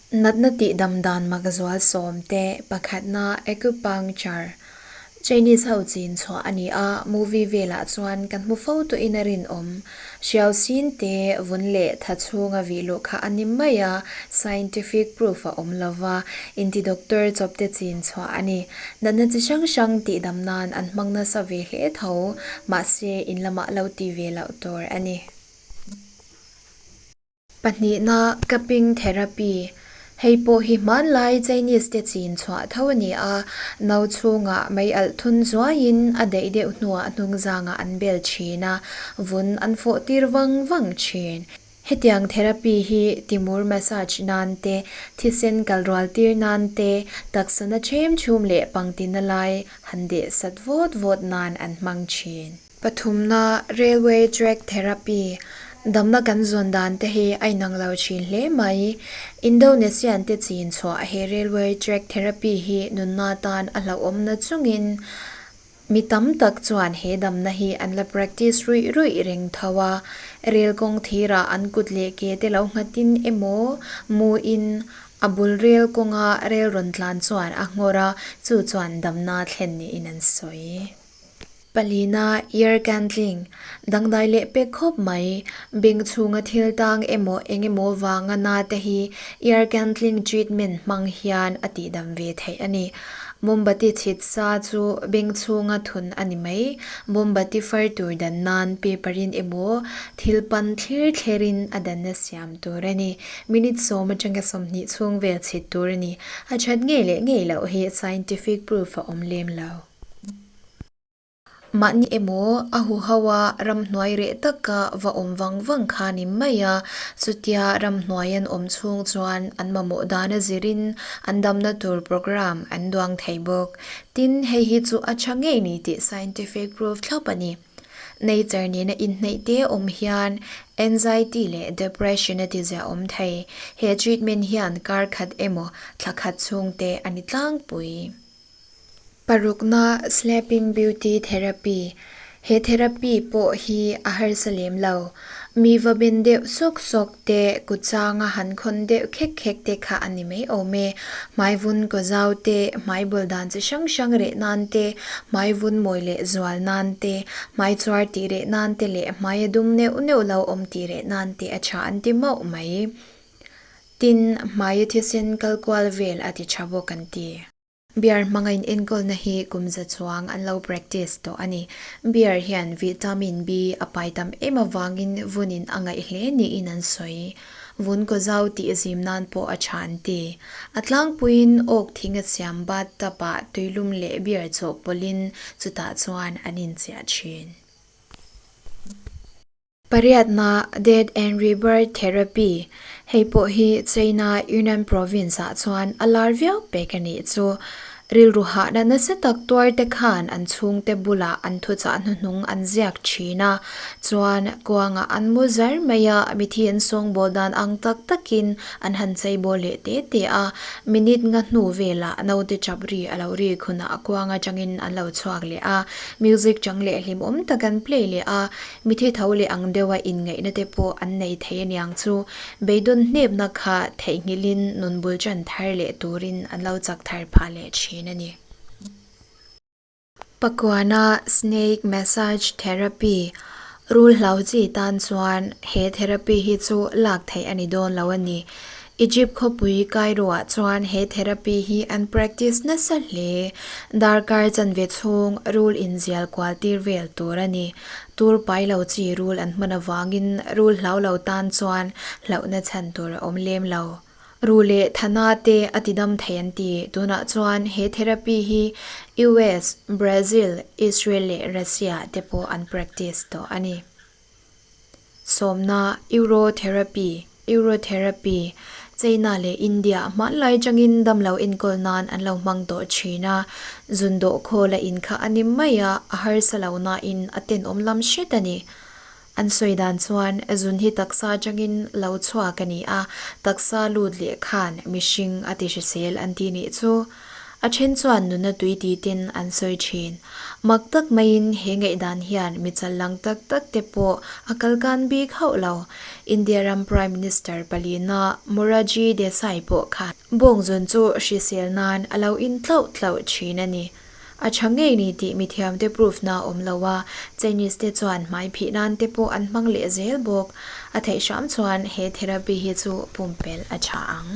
Natna tihdam dan mak zual sawmte pakhatna acupuncture, Chinese ho chin chhuah a ni a, movie velah chuan kan hmu fo tawhin a rinawm. Hriau sin te vun leh tha chhunga vih luh kha a ni mai a, scientific proof a awm lo va, inti doctor chawp te chin chhuah a ni. Natna chi hrang hrang tihdam nan an hmang nasa ve hle tho, mahse in lamah lo ti ve loh tur a ni. Pahnihna, Cupping Therapy, Hei pawh hi hmanlai Chinese te chin chhuah tho a ni a, no chhungah mei alh thun zuaiin a daih deuh hnuah hnungzangah an bel thin a, vun an fawh tir vang vang thin. Hetiang therapy hi timur massage nan te, thisen kal rual tir nan te, taksa na ṭhem chhum leh pangtina lai han deh sat vawt vawt nan an hmang thin. Pathumna, Railway Track Therapy, Damna kan zawn dan te hi a inang lo thin hle mai. Indonesian te chin chhuah he Railway Track Therapy hi nunna tan a hlauhawmna chungin mi tam tak chuan he damna hi an la practice ruih ruih reng tho a. Rel kawng thirah an kut leh ke te lo nghatin emaw muin a bul rel kawnga rel rawn tlan chuan a nghawr a, chu chuan damna thlen niin an sawi. Palina, Ear candling, dangdai leh pek khawp mai. Beng chhunga thil tang emaw eng emaw vanga na te hi ear candling treatment hmang hian a tihdam ve theih a ni. Mombati chhit sa chu beng chhunga thun a ni mai. Mombati far tur dan nan paper in emaw thil pan thlir thlerin a danna siam tur a ni. Minute sawm atanga 20 chhung vel chhit tur a ni. A that ngei leh ngei loh hi scientific proof a awm lem lo. Mahni emaw a huho a ramhnuai reh taka va awm vang vang kha ni mai a, chutia ramhnuai an awm chhung chuan an mamawh dan a zirin an damna tur programme an duang thei bawk. Tin, hei hi chu a tha ngei ni tih scientific proof thlap a ni. Nature nena inhneih te awm hian anxiety leh depression a tizia awm thei. He treatment hian kar khat emaw thla khat chhung te a ni tlangpui. Parukna, Sleeping Beauty Therapy, He therapy pawh hi a harsa lem lo. Mi va ben deuh sawk sawk te, kut changa han khawn deuh khek khek te kha a ni mai awm e. Hmai vun kaw zau te, hmai bul dan chi hrang hrang reh nan te, hmai vun mawi leh zual nan te, hmai chuar tih reh nan te leh hmai a dum neuh neuh lo awm tih reh nan te a tha an ti mauh mai. Tin, hmai a thisen kal kual vel a ti tha bawk an ti. Beer hmanga inenkawlna hi kum za chuang an lo practice tawh a ni. Beer hian vitamin B a pai tam em avangin vunin a ngaih hle niin an sawi. Vun kaw zau tih zim nan pawh a tha an ti. A tlangpuiin awk thing a siam bathtub ah tuilum leh beer chawhpawlhin chutah chuan an inchiah thin. Pariatna, Death and Rebirth Therapy, Hei pawh hi China, Yunnan Province ah chuan a lar viau pek a nih chu. Rilru hahna nasa tak tuar te khan an chhungte bulah an thuchah hnuhnung an ziak thin a, chuan kuangah an mu zar mai a, mithi an sawngbawl dan ang tak takin an han cheibawl leh te te a, minute nga hnu velah naute chap ri a lo rik hunah kuang atangin an lo chhuak leh a, music chang leh hlimawm tak an play leh a. Mithi tho leh ang deuha inngaihna te pawh an nei thei aniang chu beidawn hnepna kha theihnghilhin nun bul chan thar leh turin an lo chak thar phah leh thin a ni. Pakuana Snake Massage Therapy, Rul hlau chi tan chuan he therapy hi chu lak theih a ni dawn lo a ni. Egypt khawpui Cairo-ah chuan he therapy hi an practice nasa hle. Darkar chanve chhung rul inzial kual tir vel tur a ni. Tur pai lo chi rul an hman avangin rul hlau lo tan chuan hlauhna chhan tur a awm lem lo. Ru leh thana te a ti dam thei an ti. Tunah chuan he therapy hi US, Brazil, Israel leh Russia te pawh an practice tawh a ni. Sawmna, Urotherapy, Urotherapy, China leh India hmanlai atangin damlo enkawl nan an lo hmang tawh thin a, zun dawh khawl a in kha a ni mai a, a harsa lo nain a tenawm lam hret a ni. An sawi dan chuan zun hi taksa atangin lo chhuak a ni a, taksa lut leh khan mihring a ti hrisel an ti nih chu. A then chuan nuna tui ti ten an sawi thin. Mak tak maiin he ngaihdan hian mi challang tak tak te pawh a kalkan bik hauh lo. India ram Prime Minister palina Morarji Desai pawh khan bawngzun chu hrisel nan a lo in tlauh tlauh thin a ni. A tha ngei ni tih mithiamte proof na awm lo a, Chinese te chuan hmai phih nan te pawh an hmang leh zel bawk. A theih hram chuan he therapy hi chu pumpelh a tha ang.